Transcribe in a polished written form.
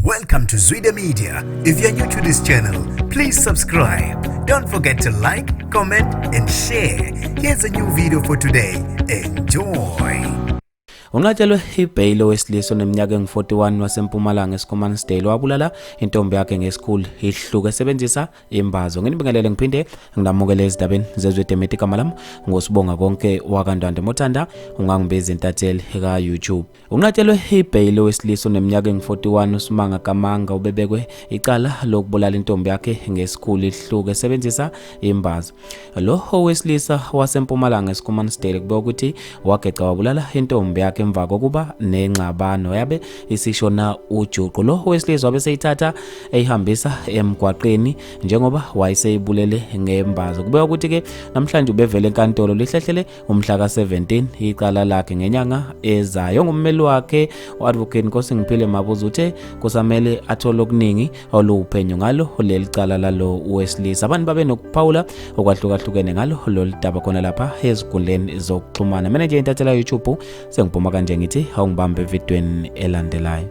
Welcome to Zwida Media. If you're new to this channel, please subscribe. Don't forget to like, comment, and share. Here's a new video for today. Enjoy. Unqatshelwe ibheyili owesilisa oneminyaka engu-41 waseMpumalanga eSchoemansdal wabulala intombi yakhe ngesikhulu isihluku esebenzisa imbazo. Nginibingelele ngiphinde nginamukele ezindabeni zezwe Demeti. Igama lami nguSibonga Konke wakaNdwandwe, mothanda ungangibiza intatheli ka-YouTube. Unqatshelwe ibheyili owesilisa oneminyaka engu-41 uSimanga Kamanga ubebekwe icala lokubulala intombi yakhe ngesikhulu isihluku esebenzisa imbazo. Lo owesilisa waseMpumalanga eSchoemansdal kubekwa ukuthi wageca wabulala intombi yakhe emva kokuba nengxabano yabe isishona ujuqu. Lo owesilisa wabe seyithatha eyihambisa emgwaqeni njengoba wayeseyibulele ngembazo. Kubekwa ukuthi-ke namhlanje ubevele enkantolo, lihlehlele umhla ka-17 icala lakhe ngenyanga ezayo. Ngummeli wakhe u-Advocate Nkosingiphile Mabuza uthe kusamele athole okuningi oluwuphenyo ngalo leli cala lalo wesilisa. Abantu babe nokuphawula okwahlukahlukene ngalo lolu daba khona lapha ezinkundleni zokuxhumana. Mina nje intathela YouTube sengiphuma kanje, ngithi awungibambe evidweni elandelayo.